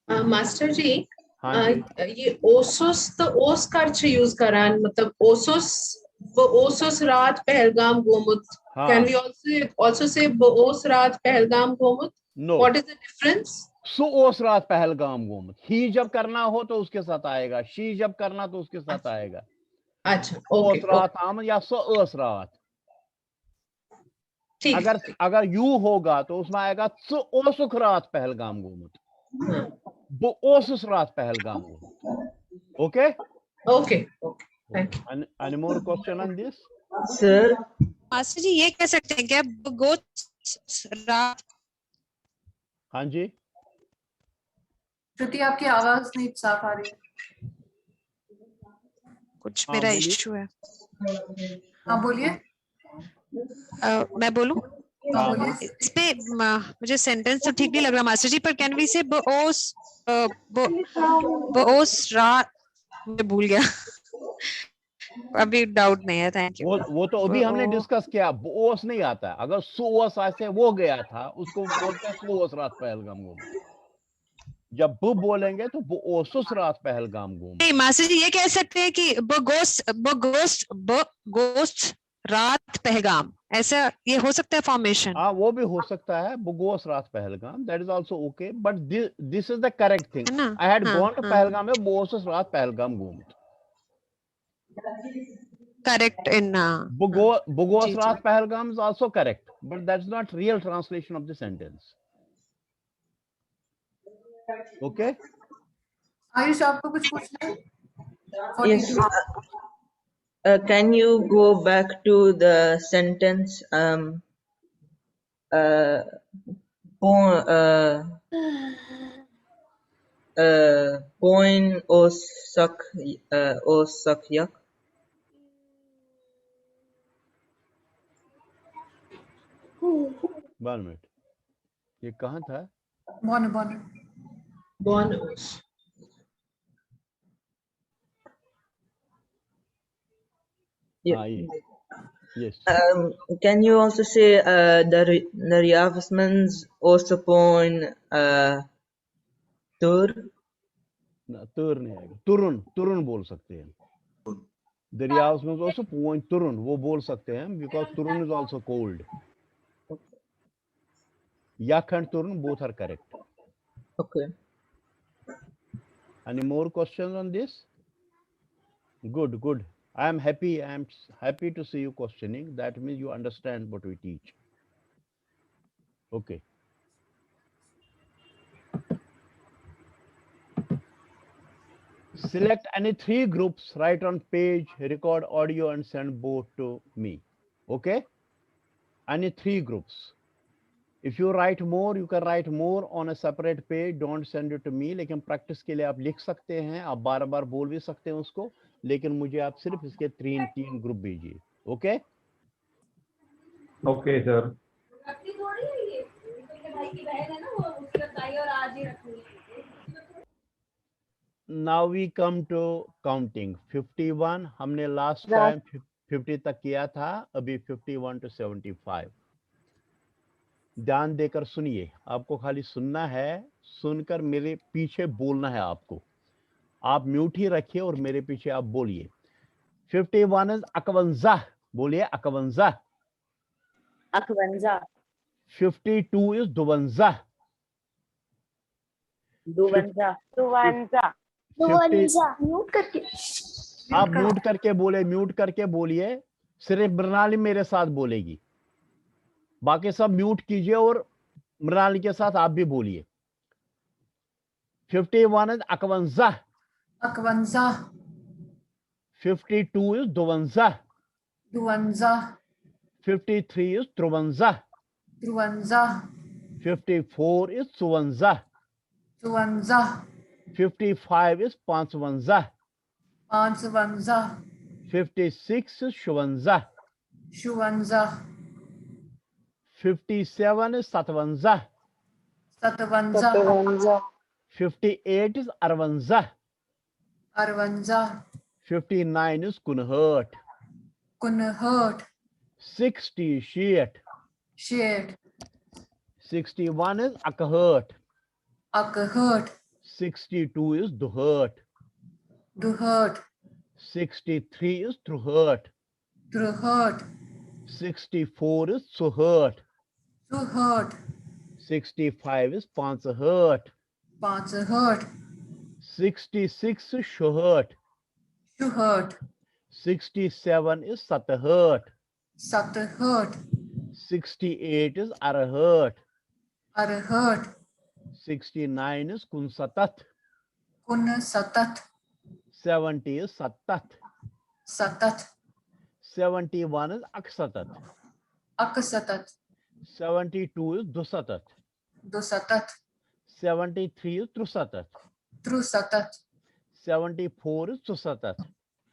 آ، ماسٹر جی، ہاں آ، جی۔ یہ اوسُس تہٕ اوس کر چھِ یوز کران؟ مطلب اوسُس، بہٕ اوسُس راتھ پہلگام گوٚمُت۔ ہاں۔ Can we also also say بہٕ اوس راتھ پہلگام گوٚمُت؟ No. What is the difference? سُہ اوس راتھ پہلگام گوٚمُت۔ He جب کرنا ہو تو اس کے ساتھ آئے گا، she جب کرنا تو اس کے ساتھ آئے گا۔ اچھا، سُہ اوس okay, راتھ آمُت یا سۄ ٲس راتھ۔ ٹھیک۔ اگر اگر you ہوگا تو اس میں آئے گا، ژٕ اوسُکھ راتھ پہلگام گوٚمُت۔ بہٕ اوسُس راتھ پہلگام گوٚمُت۔ Okay? Okay, okay. Thank you. An- any more question on this? Sir, master ji, یہ کہہ سکتے ہیں کیا بہٕ گوٚوُس راتھ؟ हाँ जी। श्रुति, आपकी आवाज नहीं साफ आ रही। कुछ हाँ, मेरा बोलिए। इशू है। हाँ, बोलिए। अ, मैं बोलूं? हाँ, बोलिए। इस पे म- मुझे सेंटेंस तो ठीक नहीं लग रहा मास्टर जी, पर कैन वी से बओस अ, ब- बओस रा मैं भूल गया। अभी डाउट नहीं है। Thank you. वो वो तो अभी हमने वो- डिस्कस किया, बोस नहीं आता है। अगर सोस ऐसे वो गया था, उसको बोलते हैं सोस रात पहलगाम घूम। जब ब बोलेंगे तो बोसुस रात पहलगाम घूम। नहीं मास्टर जी, ये कह सकते हैं कि बगोस बगोस बगोस रात पहलगाम, ऐसा ये हो सकता है फॉर्मेशन? हाँ, वो भी हो सकता है, बगोस रात Pahalgam, that is also okay, but this is the correct thing. है ना? I had हाँ, gone to हाँ। पहलगाम में बोसुस रात पहलगाम घूम। करेक्ट इन बगो बगोस जी, जी। रात Pahalgam is also correct, but that's not real translation of the sentence. Okay? Ayush, आपको कुछ पूछना है? Yes. forty-two. Uh, can you go back to the sentence? Um, uh, po- uh, uh, poin osak uh, osak yak. One minute. ये कहाँ था? Bonne, bonne. Bonus. Yeah. हाँ, ये। Yes. Um, can you also say uh, the re- the reinforcements also point uh, tur? ना, तुर नहीं आएगा। तुरुन, तुरुन बोल सकते हैं। दरिया उसमें also point तुरुन, वो बोल सकते हैं, because तुरुन is also cold. Yak and turun both are correct. Okay. Any more questions on this? Good, good. I am happy. I am happy to see you questioning. That means you understand what we teach. Okay. Select any three groups, write on page, record audio and send both to me. Okay? Any three groups. If you write more, you can write more on a separate page. Don't send it to me. लेकिन practice के लिए आप लिख सकते हैं, आप बार बार बोल भी सकते हैं उसको, लेकिन मुझे आप सिर्फ इसके तीन तीन ग्रुप भेजिए. Okay? Okay sir. Now we come to counting. Fifty one हमने लास्ट टाइम फिफ्टी तक किया था, अभी fifty one two seventy five. ध्यान देकर सुनिए, आपको खाली सुनना है, सुनकर मेरे पीछे बोलना है आपको. आप म्यूट ही रखिए और मेरे पीछे आप बोलिए. फिफ्टी वन इज अकवंजा, बोलिए अकवंजा. अकवंजा. फिफ्टी टू इज दुवंजा. दुवंजा. दुवंजा. फिफ्टी म्यूट करके. आप म्यूट करके बोले, म्यूट करके बोलिए, सिर्फ मृणाली मेरे साथ बोलेगी, बाकी सब म्यूट कीजिए और मृणाली के साथ आप भी बोलिए. फिफ्टी वन इज अकवंजा. अकवंजा. फिफ्टी टू इज दुवंजा. दुवंजा. फिफ्टी थ्री इज त्रुवंजा. त्रुवंजा. फिफ्टी फोर इज चुवंजा. चुवंजा. फिफ्टी फाइव इज पांचवंजा. पांचवंजा. फिफ्टी सिक्स इज शुवंजा. शुवंजा. फिफ्टी सेवन इज सतवंजा. सतवंजा. फिफ्टी एट इज अरवंजा. अरवंजा. फिफ्टी नाइन इज कुनहठ. कुनहठ. सिक्सटी शीठ. शीठ. सिक्सटी वन इज अकहठ. अकहठ. सिक्सटी टू इज दुहठ. दुहठ. सिक्सटी थ्री इज त्रुहठ. त्रुहठ. Sixty four is चुहठ. चुहठ. सिक्सटी फाइव इज पांचहठ. पांचहठ. सिक्सटी सिक्स इज शुहठ. शुहठ. सिक्सटी सेवन इज सतहठ. सतहठ. सिक्सटी एट इज अरहठ. अरहठ. सिक्सटी नाइन इज कुनसतत. कुनसतत. सेवेंटी इज सतत. सतत. सेवेंटी वन इज अकसतत. अकसतत. सेवेंटी टू इज दुसतत. دُسَتَتھ. Seventy three is ترُسَتَتھ. ترُسَتَتھ. Seventy four is ژُسَتَتھ.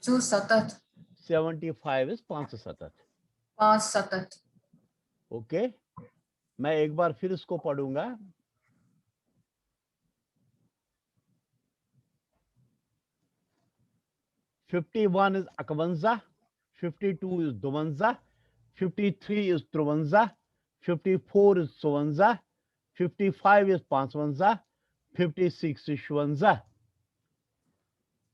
ژُسَتَتھ. Seventy five is پانٛژھ سَتَتھ. پانٛژھ سَتَتھ. Okay, मैं एक बार फिर इसको पढ़ूंगा. Fifty one is اَکوَنزاہ, fifty two is دُوَنزاہ, fifty three is ترُوَنزاہ, fifty four is ژُوَنزاہ, fifty five is پانٛژوَنزاہ, fifty six is شُوَنزاہ,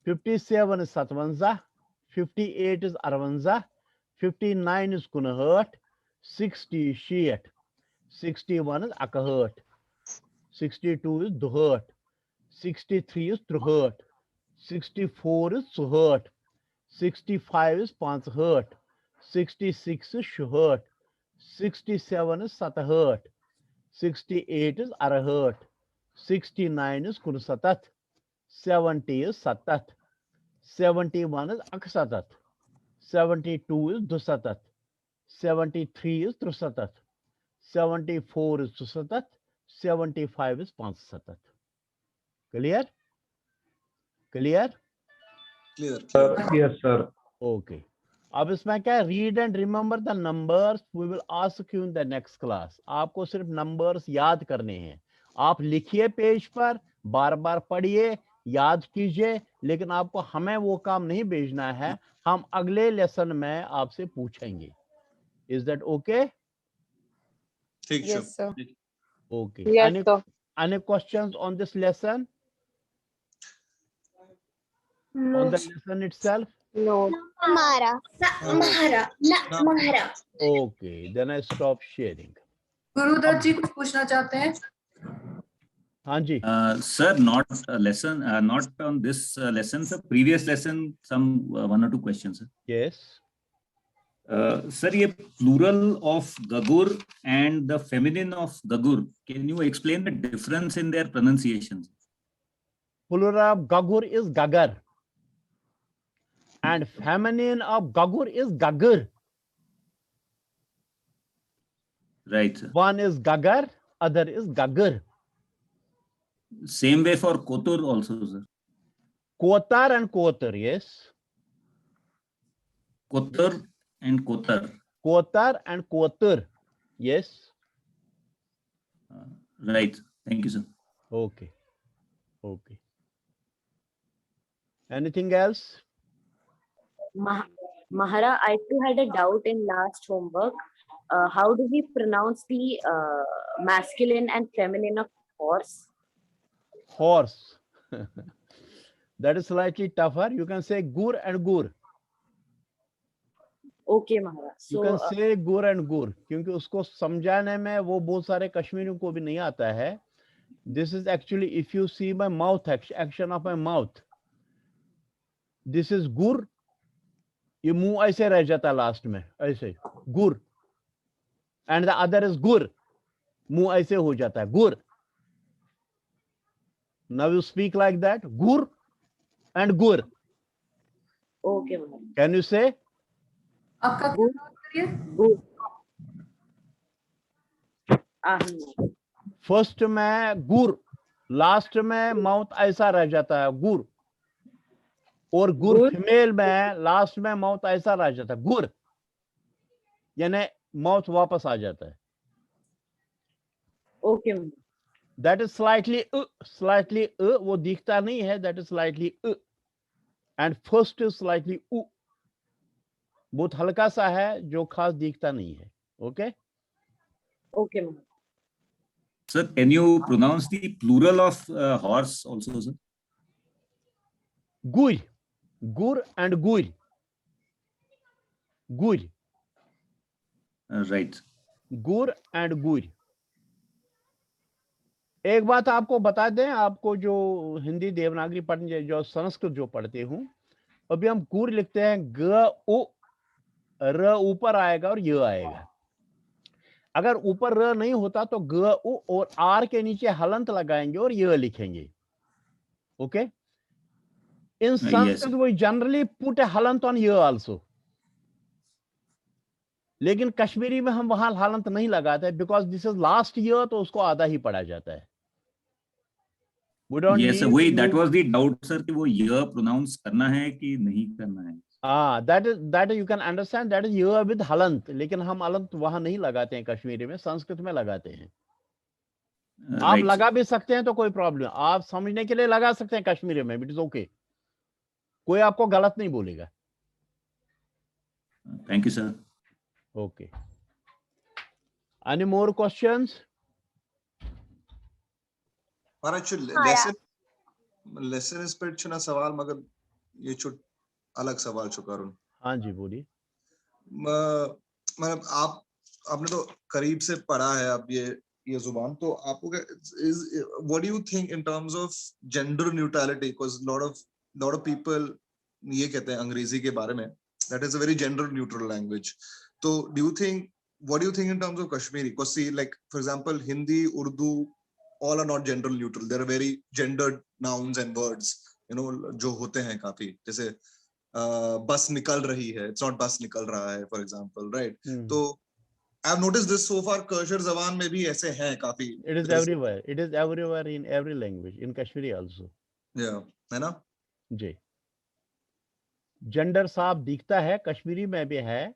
fifty seven is سَتوَنزاہ, fifty eight is اَروَنزاہ, fifty nine is کُنہٲٹھ, sixty is شیٹھ, sixty one is اَکہٲٹھ, sixty two is دُہٲٹھ, sixty three is ترُہٲٹھ, sixty four is ژُہٲٹھ, sixty five is پانٛژہٲٹھ, sixty six is شُہٲٹھ, sixty seven is سَتہٲٹھ, sixty eight is اَرہٲٹھ, sixty nine is کُنسَتَتھ, seventy is سَتَتھ, seventy one is اَکسَتَتھ, seventy two is دُسَتَتھ, seventy three is ترُسَتَتھ, seventy four is ژُسَتَتھ, seventy five is پانٛژسَتَتھ. Clear? Clear? Clear. Sir, yes, sir. Okay. अब इसमें क्या है, read and remember the numbers, we will ask you in the next class. आपको सिर्फ numbers याद करने हैं. आप लिखिए पेज पर, बार बार पढ़िए, याद कीजिए, लेकिन आपको हमें वो काम नहीं भेजना है, हम अगले लेसन में आपसे पूछेंगे. Is that okay? ठीक sir. Yes, sir. Okay. Yes, Any, sir. Any questions on this lesson? On the lesson itself? No. Mahara. Mahara. Na, Mahara. Okay, then I stop sharing. Gurudutt ji कुछ पूछना चाहते हैं? हाँ जी. Uh, sir, not a lesson, uh, not on this uh, lesson, sir. Previous lesson, some uh, one or two questions, sir. Yes. Uh, sir, ये plural of gagur and the feminine of gagur. Can you explain the difference in their pronunciation? Plural of gagur is gagar. And feminine of gagur is gagur. Right, sir. One is gagar, other is gagur. Same way for kotur also, sir. Kotar and kotur, yes. Kotur and kotar. Kotar and kotur, yes. Uh, right. Thank you, sir. Okay. Okay. Anything else? Mah- Mahara, I too had a doubt in last homework. Uh, how do we pronounce the uh, masculine and feminine of horse? Horse. That is slightly tougher. You can say gur and gur. Okay, Mahara. You So, can uh, say gur and gur, क्योंकि उसको समझाने में वो बहुत सारे कश्मीरियों को भी नहीं आता है. This is actually, if you see my mouth action, action of my mouth, this is gur. ये मुंह ऐसे रह जाता है लास्ट में, ऐसे gur. And the other is gur. मुंह ऐसे हो जाता है, gur. Now you speak like that, gur and gur. Okay, Mahara. Can you say? आपका क्या नाम है? Gur. Ah, no. फर्स्ट में gur, लास्ट में माउथ ऐसा रह जाता है, gur. और gur Gur. फीमेल में लास्ट में माउथ ऐसा रह जाता है, gur. यानी माउथ वापस आ जाता है. Okay, Mahara. That is slightly uh, slightly uh, वो दिखता नहीं है, that is slightly uh. And first is slightly u. बहुत हल्का सा है, जो खास दिखता नहीं है. Okay? Okay, Mahara. Sir, can you pronounce the plural of uh, horse also, sir? Gur. Gur and gur. Gur. Uh, right. Gur and gur. एक बात आपको बता दें, आपको जो हिंदी देवनागरी पढ़ने, जो संस्कृत जो पढ़ते हूँ, अभी हम gur लिखते हैं, ग उ, र ऊपर आएगा और य आएगा. अगर ऊपर र नहीं होता तो ग उ और आर के नीचे हलंत लगाएंगे और य लिखेंगे. Okay? In Yes. Sanskrit, we generally put a halant on y also. لیکن کشمیری میں ہم وہاں ہلنت نہیں لگاتے, because this is last year, تو اس کو آدھا ہی پڑھا جاتا ہے. We don't Yes, sir. need वही to that use- was the doubt, sir, कि वो य pronounce करना है कि नहीं करना है. हाँ, that is, that you can understand, that is य with हलंत, लेकिन हम हलंत वहां नहीं लगाते हैं कश्मीरी में, संस्कृत में लगाते हैं. आप Right. लगा भी सकते हैं तो कोई प्रॉब्लम, आप समझने के लिए लगा सकते हैं कश्मीरी में, it is okay, कोई आपको गलत नहीं बोलेगा. Thank you, sir. Okay. Any more questions? مہراج چھُ آ، lesson lesson پٮ۪ٹھ چھُنہ سوال, مگر یہِ چھُ الگ سوال چھُ کرُن. हाँ जी, बोलिए. م- مطلب آپ آپ نے تو قریب سے پڑھا ہے اب یہ یہ زبان, تو آپ کو کیا, what do you think in terms of gender neutrality, because lot of lot of people یہ کہتے ہیں انگریزی کے بارے میں, that is a very gender neutral language. To do you think, what do you think in terms of Kashmiri? Because see, like, for example, Hindi, Urdu, all are not gender neutral. There are very gendered nouns and words, you know, جو ہوتے ہیں کافی, جیسے بس نکل رہی ہے, it's not بس نکل رہا ہے, for example, right? Hmm. To I have noticed this so far, Kashmir زبان میں بھی ایسے ہیں کافی. It is everywhere. It is everywhere in every language, in Kashmiri also. Yeah, ہے نا? جی. جینڈر صاف دکھتا ہے, کشمیری میں بھی ہے,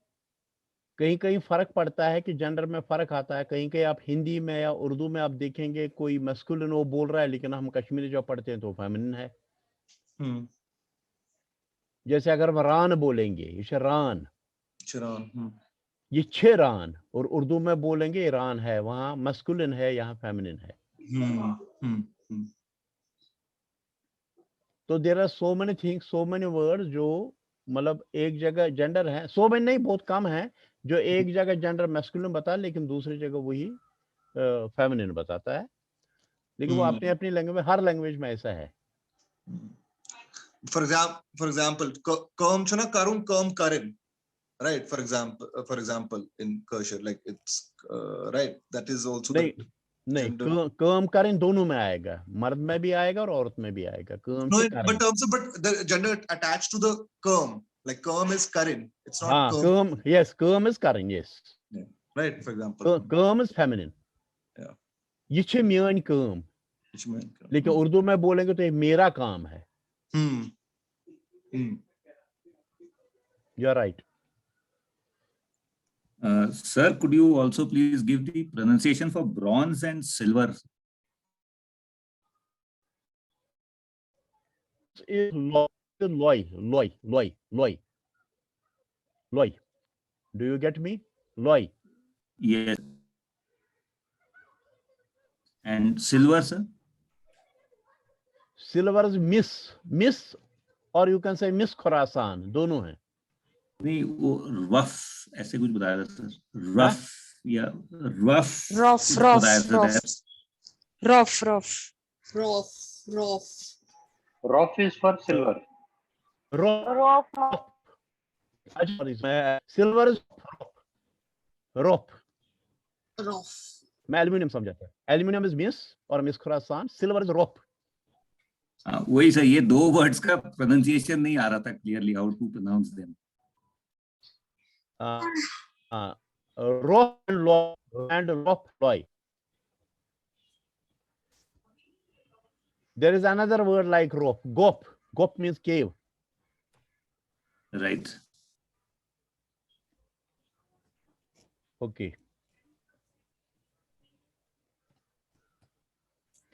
کہیں کہیں فرق پڑتا ہے کہ جینڈر میں فرق آتا ہے. کہیں کہیں آپ ہندی میں یا اردو میں آپ دیکھیں گے کوئی میسکولن وہ بول رہا ہے, لیکن ہم کشمیری جو پڑھتے ہیں تو فیمنن ہے. ہم. جیسے اگر ہم ران بولیں گے, یہ ران, چران. ہم. یہ چھ ران, اور اردو میں بولیں گے یہ ران ہے, وہاں میسکولن ہے, یہاں فیمنن ہے. ہم. ہم. ہم. تو there are so many things, so many words جو مطلب ایک جگہ جینڈر ہے, so many نہیں, بہت کم ہیں جو ایک جگہ جینڈر میسکولن بتا لیکن دوسری جگہ وہی فیمنن بتاتا ہے. لیکن وہ ہم. اپنی اپنی لینگویج, ہر لینگویج میں ایسا ہے. For example, for example, کٲم چھُنہ کرُن, کٲم کرٕنۍ, right? For example, for example, in Kashmir, like, it's, right, that is also the نہیں, نہیں, gender. کٲم, کٲم کریں دونوں میں آئے گا, مرد میں بھی آئے گا اور عورت میں بھی آئے گا. کٲم No, چھِ it- کرٕنۍ. but also, but the gender attached to the کٲم, like, کٲم is کرٕنۍ, it's not ہاں, کٲم. کٲم, yes, کٲم is کرٕنۍ, yes. Right, for example. کٲ- کٲم is feminine. Yeah. یہ چھِ میٲنۍ کٲم, یہِ چھِ میٲنۍ کٲم. لیکن اردو میں بولیں گے تو یہ میرا کام ہے. Hmm. Hum. You are right. Uh, sir, could you also please give the pronunciation for bronze and silver? Is loi, loi, loi, loi, loi. Loi. Do you get me? Loi. Yes. And silver, sir? Silver is Miss, Miss, or you can say Miss Khorasan, दोनों हैं. नहीं, वो rough ऐसे कुछ बताया था, sir. Rough या rough rough, कुछ रफ, बताया था, rough. Rough, rough. Rough, rough. Rough is for silver. Rough. Rough, अच्छा, sorry, मैं, silver is rough. Rough. Rough. मैं एल्यूमिनियम समझा था. Aluminium is Miss और Miss Khorasan, silver is rough. हाँ, वही सर, ये दो वर्ड्स का प्रोनाउंसिएशन नहीं आ रहा था clearly, how to pronounce them. Uh, uh, rough and loy and rough loy. There is another word like rough. Gop. Gop means cave. Right. Okay.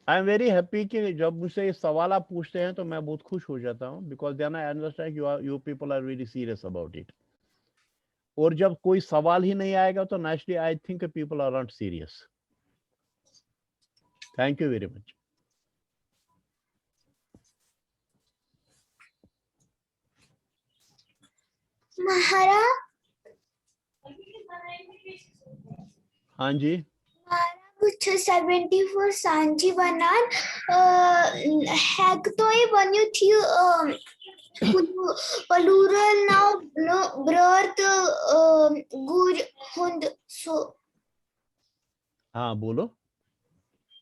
I am very happy कि जब मुझसे ये सवाल आप पूछते हैं तो मैं बहुत खुश हो जाता हूँ, because then I understand you are, you people are very serious about it. और जब कोई सवाल ही नहीं आएगा तो naturally I think people are not serious. Thank you very much. مہراز، हाँ जी. مہراز، بہٕ چھَس seventy four سانجی وَنان. آ، ہٮ۪کہٕ تُہۍ ؤنِتھ یہِ، آ، پلو-، plural noun، نہٕ، برٛٲر تہٕ، آ، گُرۍ ہُنٛد سُہ؟ हाँ, बोलो.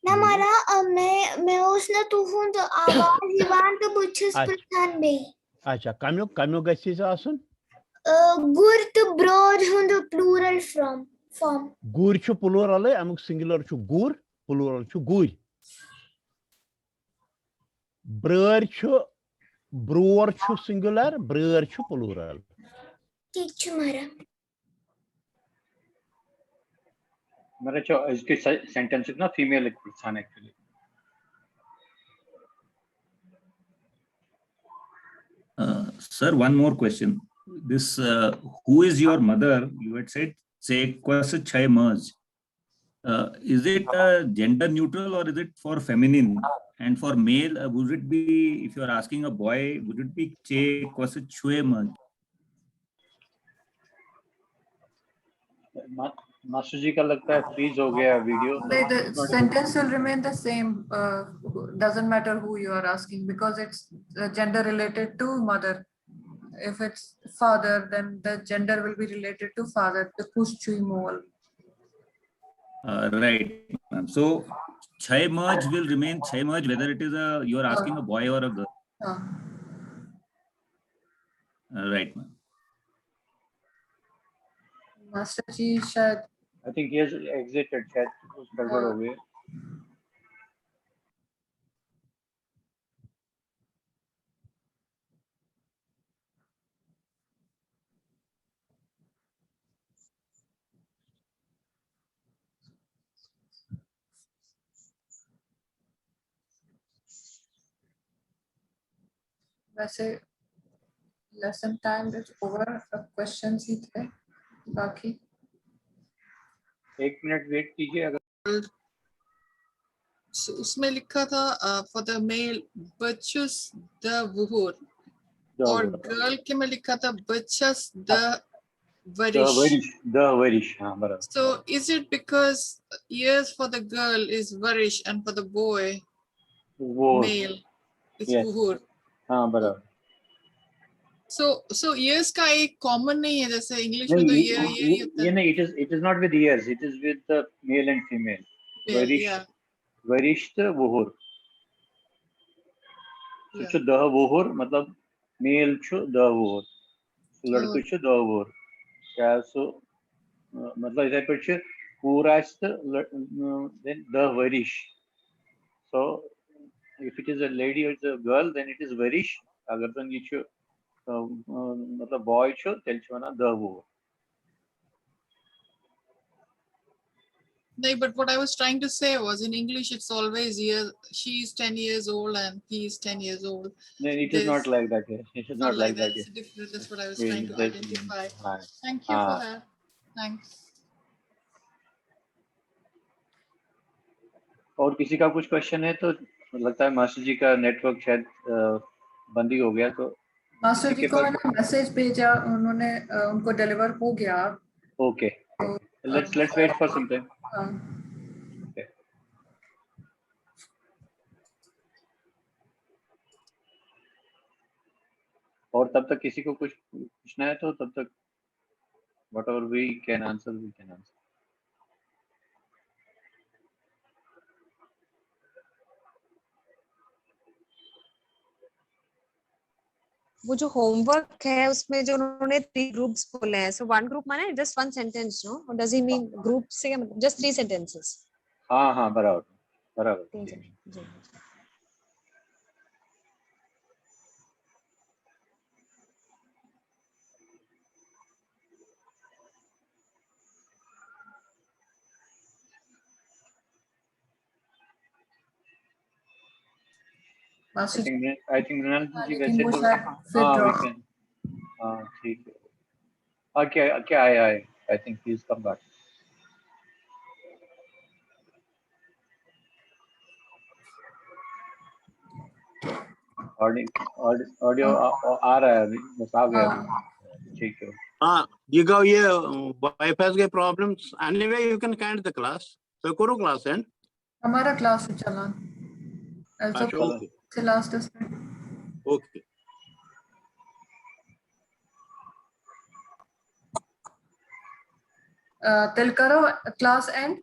نہ، مہراز، آ، مےٚ، مےٚ اوس نہٕ تُہُنٛد آواز یِوان تہٕ بہٕ چھَس اچھا. پرٛژھان بیٚیہِ. اچھا, کمیُک, کمیُک گژھِ ژےٚ آسُن؟ گر تہٕ برٛٲر ہُنٛد plural form form. گُرۍ چھُ plural، اَمیُک singular چھُ گُر، plural چھُ گُرۍ. برٛٲر چھُ، برٛور چھُ singular، برٛٲر چھُ plural. ٹھیٖک چھُ مہراہ. مطلب چھُ أزکِس سینٹینسُک نا female پرژھان actually. Uh, sir, one more question. This, uh, who is your mother? You had said ژےٚ کۄس چھے مٲج. Uh, is it, uh, gender neutral or is it for feminine? And for male, uh, would it be, if you are asking a boy, would it be ژےٚ کۄس چھے مٲج? मा-, master जी का लगता है फ्रीज हो गया video. The, the sentence will remain the same. Uh, doesn't matter who you are asking because it's uh, gender related to mother. If it's father, then the gender will be related to father. ژےٚ کُس چھُے مول. Uh, right, ma'am. So, چھے مٲج will remain چھے مٲج, whether it is a, you are asking a boy or a girl. Uh, Uh, right, ma'am. Master G شاید I think he has exited. शायद कुछ गड़बड़ हो गई. ویسے lesson time is over. اب questions ہی تھے باقی. एक मिनट वेट कीजिए. अगर So, उसमें लिखा था uh, for the male بہٕ چھُس دَہ وُہُر. اور گرل کے میں لکھا تھا بہٕ چھَس دَہ دَہ ؤرِش. ؤرِش دَہ ؤرِش ہاں برابر. So, is it because years for the girl is ؤرِش and for the boy وہ male is Yes. وُہُر? ہاں برابر. So, so years کا ایک common نہیں ہے جیسے انگلش میں تو year year ہی ہوتا یہ ہے. نہیں, it is, it is not with years, it is with the male and female. Yeah, ؤرِش yeah, ؤرِش تہٕ وُہُر. سُہ yeah. چھُ دَہ وُہُر, مطلب male چھُ دَہ وُہُر, لڑکہٕ چھُ دَہ وُہُر. چاہے سُہ, مطلب یِتھے پٲٹھۍ چھُ کوٗر آسہِ تہٕ لڑ-, then دَہ ؤرِش. So if it is a lady or a girl, then it is ؤرِش. اگر زَن یہِ چھُ, مطلب boy چھُ, تیٚلہِ چھِ وَنان دَہ وُہُر. No, but what I was trying to say was in English it's always year. She is ten years old and he is ten years old. No, it is not like that. It is not like that. It's different. That's what I was trying to identify. Thank you for that. Thanks. और किसी का कुछ question है तो लगता है master जी का network शायद बंद ही हो गया. तो मास्टर जी को है ना मैसेज भेजा उन्होंने, उनको डिलीवर हो गया. Okay, let's let's wait for some time. Okay. और तब तक किसी को कुछ पूछना है तो तब तक whatever we can answer, we can answer. वो जो होमवर्क है उसमें जो उन्होंने थ्री ग्रुप्स बोले हैं, so one group माने just one sentence, no? Does he mean group से क्या मतलब? Just three sentences. हाँ हाँ बराबर बराबर. तीन sentence. Ji. I think I think Mrinal ji वैसे वो तो शायद फिर हाँ ड्रॉप. We can. हाँ ठीक है. हाँ क्या क्या आया है? I think he's come back. Audio audio आ रहा है अभी, बस आ गया. ठीक है. हाँ, ये गो ये वाईफाई के problems. Anyway, you can end the class. So करो क्लास एंड. हमारा क्लास चला. अच्छा, ओके. से लास्ट. ओके. تیٚلہِ کرو class end.